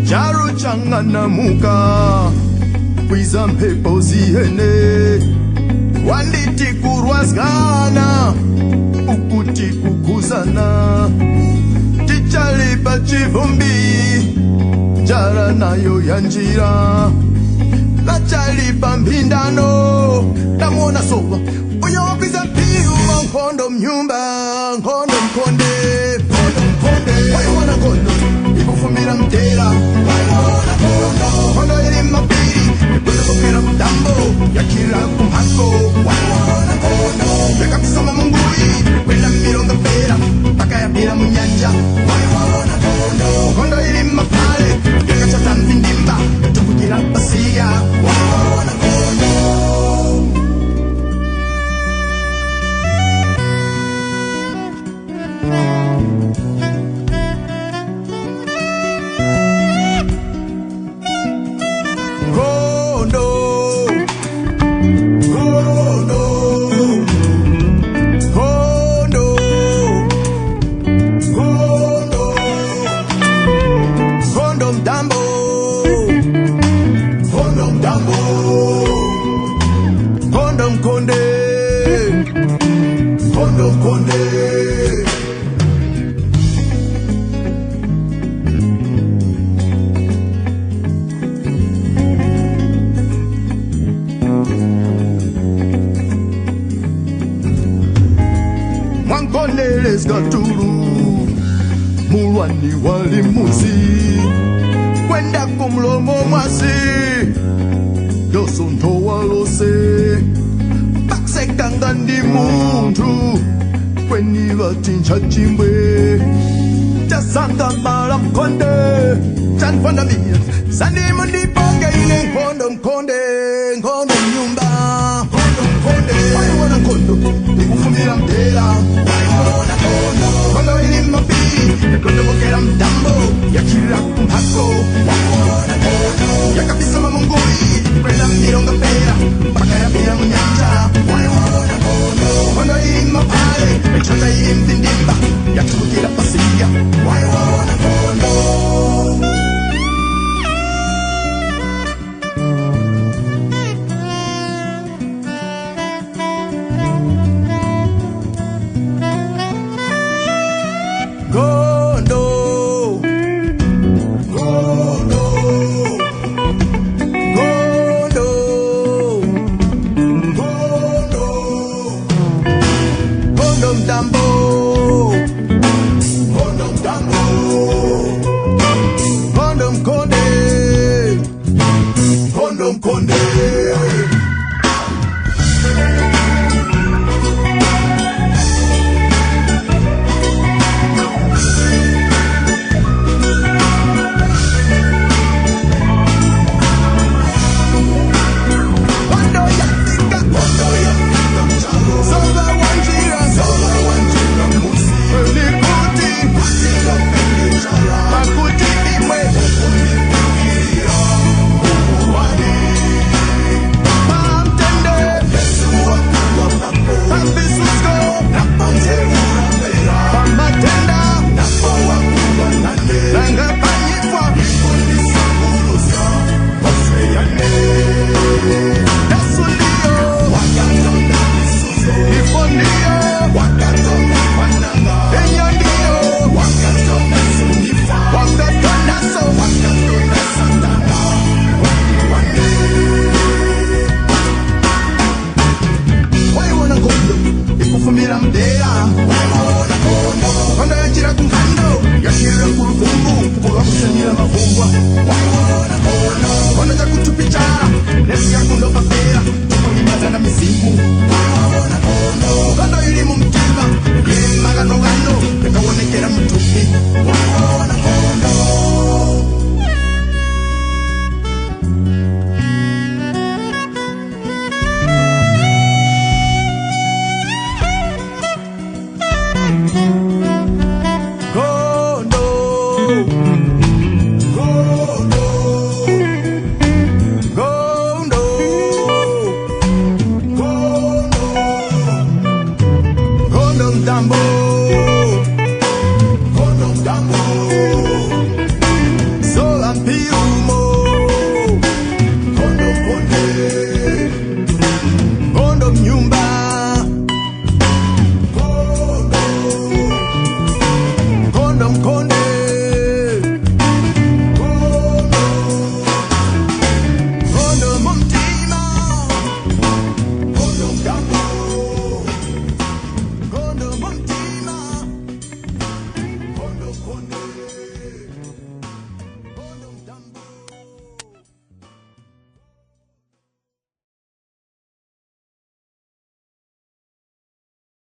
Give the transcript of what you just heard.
Charo changanamuka kwiza mhepo zihene wanditi kurwazgana ukuti kukuzana tichalipa chivumbi njara nayo yanjira lachalipa mbindano namona sowa uyo wakwiza mpiu nkhondo mnyumba nkhondo mkhonde nkhondo mkhonde waiwana nkhondo ikufumira mtera waiwana nkhondo nkhondo ili mapiri ikundokokera mtambo yakira kumhako waiwana nkhondo yakabisoma mungui ikwenda milonga pera mpaka yapira munyanja waiwana nkhondo nkhondo ili mapale yakachata mvindimba yatukukira pasiya waiwana nkhondo. Kondo, kondo, kondo, kondo, kondo mtambo, kondo mtambo, kondo mkonde, kondo mkonde. Mwankoneles gatulu mulwani walimuzi kwenda kumlomo mwasi dosontho walose pakusekanga ndi munthu kweni vatinja chimbwe chasanga mala mkhonde chanfandamira sandimu ndiponge ine nkhondo mkhonde nkhondo mnyumba nkhondo mkhonde waiwona nkhondo ikufumira mtera waiwona nkhondo nkhondo ili mapiri yakondokokera mtambo yakira kumphako waiwona nkhondo yakabisama mungui ikwenda milonga pera mpaka yapira munyanja waiwona nkhondo nkhondo ili mapale echota ili mvindimba yatukukira pasiya waiwona nkhondo. Kondo, kondo, kondo, kondo, kondo mtambo, kondo mtambo, kondo mkonde, kondo mkonde. Kondo yafika, kondo yafika mchalo. Soba wanjira, soba wanjira musi. Nikuti, kuti chala. Makuti imwe, kumipukia, uwani. Pamtende, Yesu wakuwa papo. Pambisusko, naponje urapera. Pamatenda, napo wakuwa nane. Nanga panyifwa, ifundisa kurusa, oseyane. Yesu ndio wakatonda misuzo, ifo ndio wakatonda pananga, enya ndio wakatonda sunifa, wakatonda so, wakatonda satana, wane. Waiwona nkhondo ikufumira mdera, waiwona nkhondo nkhondo yachira kumphando yachira kuluvumbu kukakusanira mavumbwa.